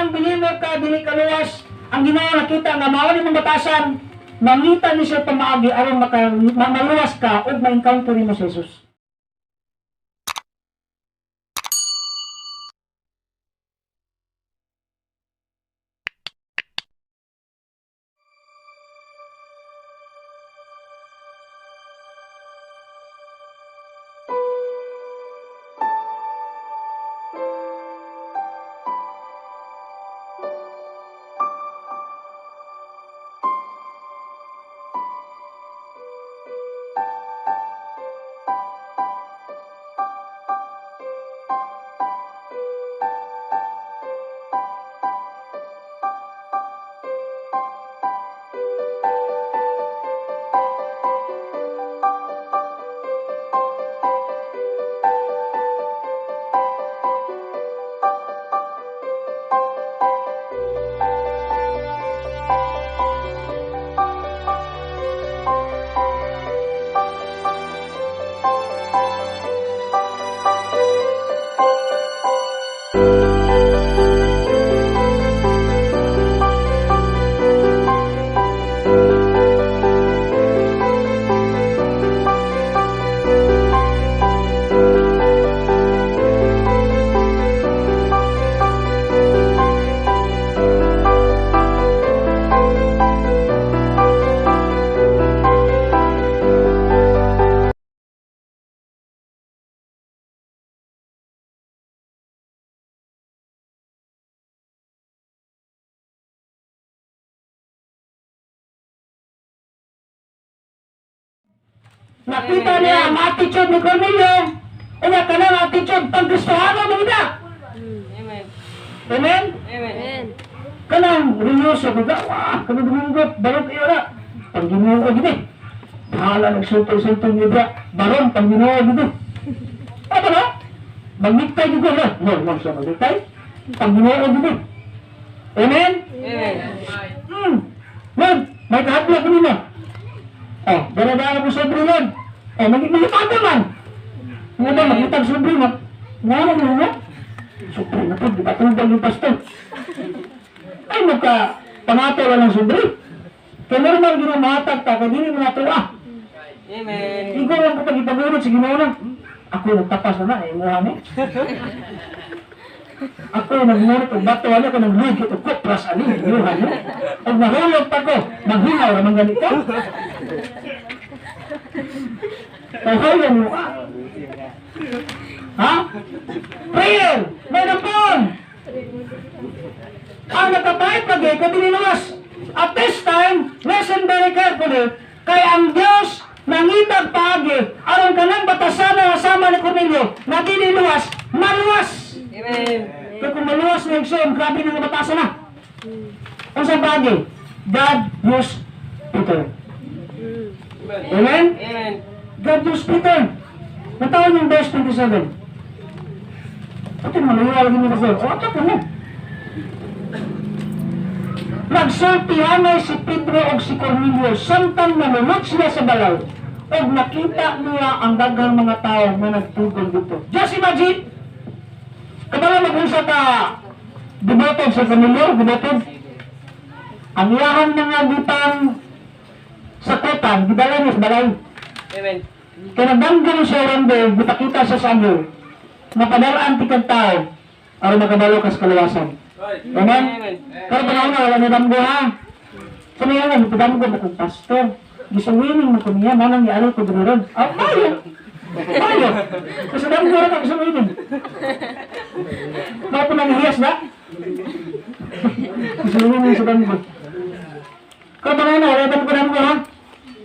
Nganong binimo ka, dili ka luwas, ang Ginoo nakita nga mao ni mong batasan, mangita ni siya pamaagi aron maka maluwas ka ug ma-encounter nimo si Jesus. Nakita niya ang attitude ni Cornelio, unya kanang attitude pang Kristohano mo na. Amen. Amen? Amen. Kanang religyoso, diba? Wah, kanang Domingo, barong kayo na. Pang Ginoo gini. Bahala nagsultol-sultol niyo ba? Baron, pang Ginoo gini. Ano na? Magniktay gini. No, no, no, siya magniktay. Pang Ginoo gini. Amen? Amen. Lord, may kahadlok ko nila. Oh, dara-dara mo sobre, Lord. Oh, magitago man. Nga ba, magitag sobre mo. Nga mo mo. Sobre na po, di ba tubag yung pastor? Ay, magka, pangato lang ng sobre. Kaya normal ginamatag ta, kaya dili mo natuwa. Amen. Ikaw lang kapag ipagulot sa Ginoo na. Ako nagtapas na na, eh, muha ni. Ako nagmurit og bato ani ako naglugit og kupras ani imuha ni. Og nahulog pa ko, maghilaw ra man ganito. Tawhayan mo ka. Ha? Prayer! May nampon! Ang nakapahit pag ko diniluwas. At this time, listen very carefully, kay ang Diyos nangitag paagi aron kanang batasan na sama ni Cornelio na diniluwas, maluwas. Amen. Kaya kung maluwas na igsoon, grabe na nga batasan na. Ang sa paagi, God used Peter. Amen? Amen. God used Peter. Natawag yung verse 27. Ito, maluwa lagi mo pastor. O, ito po mo. Nagsultihanay si Pedro og si Cornelio samtang nanunod sila sa balay og nakita niya ang daghang mga tao nga nagtugol dito. Just imagine, kabalo mag-unsa ka devoted sa Cornelio, devoted. Ang iyahang mga butang sa kutan, gidala niya sa balay. Amen. Kaya nagdanggan siya rando, gipakita siya sa anghel, napadalaan ti kag tao, aron makabalo kas kaluwasan. Amen? Amen. Pero panahon na, wala na damgo ha. Sa mga nga, ipidamgo mo kong pastor. Gisuwining mo ko niya, manang ialay ko diri ron. Ah, mayo! Mayo! Kasi damgo rin ako gisuwining. Mao po nang hiyas na? Gisuwining sa damgo. Kaya panahon na, wala damgo damgo ha.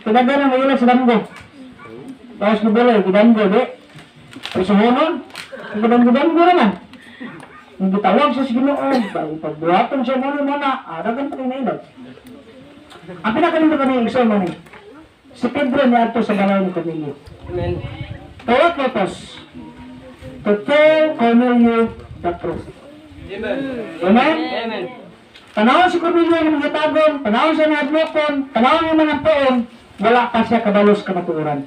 Kadagan na mayulag sa damgo. Tapos nabulay, gidamgo, di. Prisuhonon, gidamgo-damgo naman. Hindi tawag siya sa Ginoo, pagbuhaton siya muna muna, aragan pa kayo na ilag. Ang pinakalito kami igsoon man ni, si Pedro niadto sa balay ni Cornelio. Amen. To what purpose? To tell Cornelio the truth. Amen. Amen? Amen. Panahon si Cornelio nga mga panahon siya nahadlokon, panahon niya mga poon, wala pa siya kabalos kamatuoran.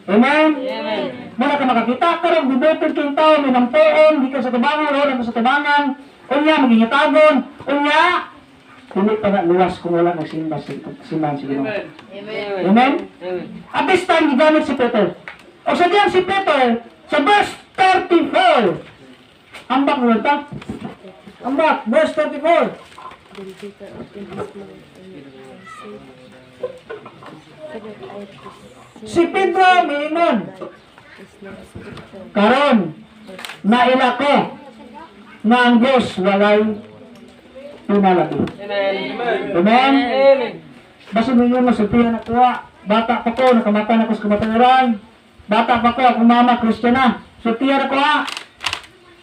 Amen? Amen. Muna ka makakita karon devoted kang tao, may nampoon, di ka sa tubangan, wala ka sa tubangan. Unya, magingitagon. Unya, dili pa na luwas kung wala nagsimba sa simbahan sa Ginoo. Amen. Amen? Amen. At this time, gigamit si Peter. O sa diyan si Peter, sa verse 34. Ambak mo ta? Ambak, verse 34. Then Peter opened his mouth and said, "Philip, I perceive Si Pedro miingon, is not scripture." "Karon, naila ko nga ang Diyos walay pinalabi." Amen. Amen? Amen. Basta ninyo masultihan na kuha. Bata pa ko, nakamata na ko sa kamatuoran. Bata pa ko, akong mama, Christian na. Sultihan na ko ha.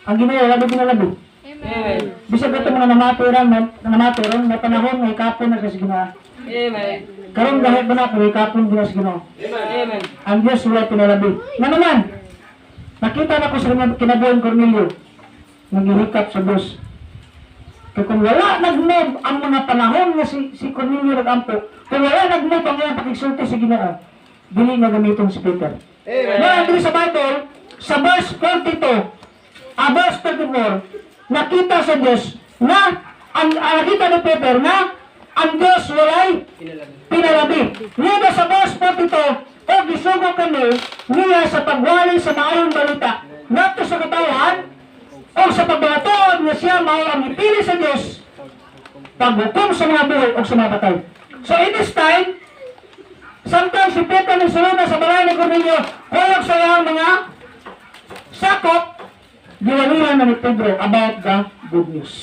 Ang Ginoo, wala pinalabi. Amen. Bisag ato mga namaturan, namaturan, may panahon nga hikapon na sa Ginoo. Amen. Karon gahit ba na kung hikapon gina sa Ginoo. Amen. Ang Diyos wala pinalabi. Nga naman, nakita na ko sa kinabuhi Cornelio, naghihikap sa Diyos. Kaya kung wala nag-move ang mga panahon nga si Cornelio nag-ampo, kung wala nag-move ang iyang pakigsulti sa Ginoo, dili nga gamiton si Peter. Amen. Nga dili sa Bible, sa verse 42, verse 34, nakita sa Diyos na, nakita ni Peter na ang Diyos walay pinalabi. Niya sa verse 42, "O gisugo kami niya sa pagwali sa maayong balita ngadto sa katawhan o sa pagbalatoon nga siya mao ang ipili sa Diyos paghukom sa mga buhay o sa mga patay." So in this time, sometimes si Peter ni na sa balay ni Cornelio, kuyog sa iyang mga sakop, giwalihan na ni Pedro about the good news.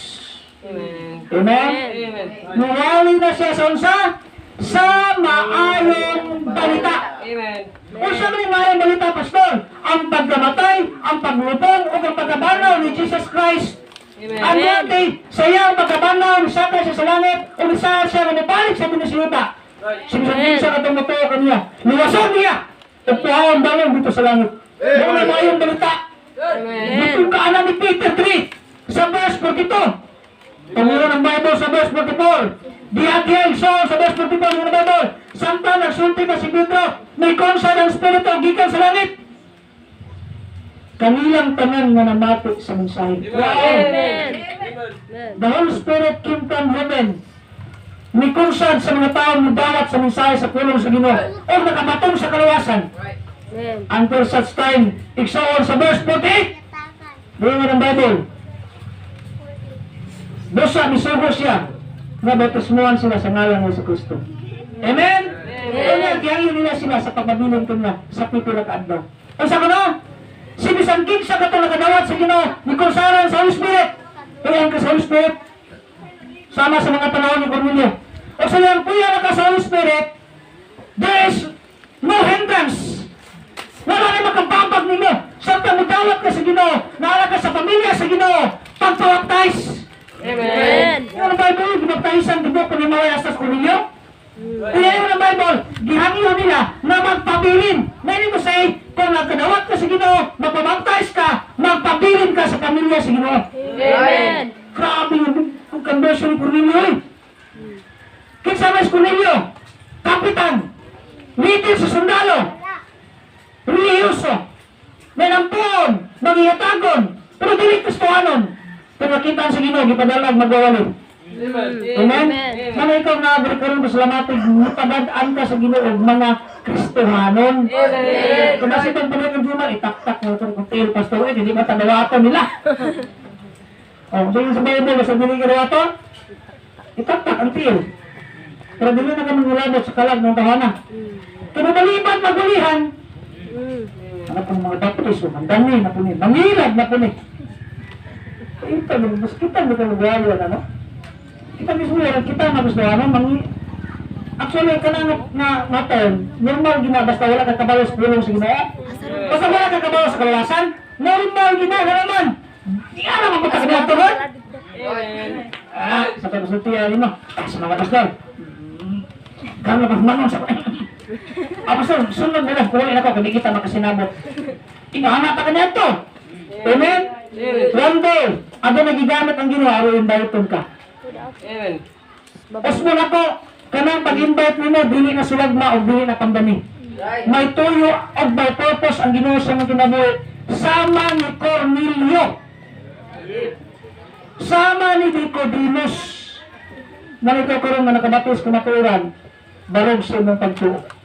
Amen. Amen? Amen. Niwali na siya sa unsa? Sa maayong balita. Amen. Unsa man yung maayong balita, Pastor? Ang pagkamatay, ang paglubong, o ang pagkabanaw ni Jesus Christ. Amen. Ang dati, sa iyang pagkabanaw, nisakay siya sa langit, o nisaya siya nga mabalik sa binisiluta. Sinisunod siya katong matuo kaniya. Liwason niya! At tuhawan balong dito sa langit. Mao na maayong balita. Amen. Dito ka ni Peter 3 sa verse 42. Pamuro ng Bible sa verse 44. Diha so sa verse 44 ng Bible. Samtang nagsulti na si Pedro, may konsa ng Espiritu gikan sa langit. Kanilang tanan nga namati sa mensahe. Wow! Amen. The Holy Spirit came from heaven. Mikonsad sa mga tao mudawat sa mensahe sa pulong sa Ginoo o nakabatong sa kalawasan. Amen. Until such time, igsoon sa verse 48, Buwan ng Bible. Busa, misugo siya nga bautismuhan sila sa ngalan ni Jesu Kristo. Amen? Amen. Kaya nila sila sa pagpabiling kanya sa pipila ka adlaw. Unsa kuno? Si bisan kinsa kato nakadawat sa Ginoo, ni konsaran sa Holy Spirit. Kaya ka sa Holy Spirit sama sa mga panahon ni Cornelio. O sa iyang kuya na ka sa Holy Spirit, there is no hindrance. Wala na makababag nimo. Sa mudawat ka sa Ginoo, naala ka sa pamilya sa Ginoo, pagpabaptize. Amen. Yung ang Bible, ginabaptisan dugo kung maway sa Cornelio. Kaya yung ang Bible, gihangyo nila na magpabilin. Meaning to say, kung nagkadawat ka sa Ginoo, magpabaptize ka, magpabilin ka sa pamilya sa Ginoo. Amen. Grabe yung conversion ni Cornelio eh. Kinsa man si Cornelio? Kapitan. Leader sa sundalo. Relihiyoso. May nampuon, magihatagon, pero dili Kristohanon. Pero nakita sa Ginoo, gipadala og magwawali. Amen. Amen? Amen. Mana ikaw nga abri karon pasalamati mutagad-an ka sa Ginoo og mga Kristohanon. Amen. Kung nasa itong panahon ng Juma, itaktak mo itong kuntil, pastor, eh, hindi ba tadawaton nila? Oh, so yung sa Bible, basta dili ka dawaton, itaktak ang tiil. Pero dili na kami ngilabot sa kalag ng tahana. Kaya maliban magulihan, ano pong mga Baptist, oh, ang dami na po ni, mangilag na po ni. Ito, mas kita mo itong nagwala, ano? Kita mismo yan, kita na gusto, ano, mangi... Actually, kanang na term, normal gina, basta wala ka kabalo sa pulong sa Ginoo. Basta wala ka kabalo sa kalawasan, normal gina, nga naman. Di alam ang pagkakabilang. Amen. Ah, sa pagkasultihan mo, sa mga pastor. Kamo pa manong sa. Ah, pastor, sunod na lang, kuha na ko, kami kita makasinabot. Ikahanap pa ka to. Amen? Amen. One day, ado nagigamit ang Ginoo, aro invite ka. Amen. Usmon ako, kanang pag-invite nimo dili na sulagma o dili na pandami. May tuyo og may purpose ang Ginoo sa imong kinabuhi sama ni Cornelio. Sama ni Nicodemus na ikaw karon nga nakabatis kamatuoran, barog sa imong pagtuo.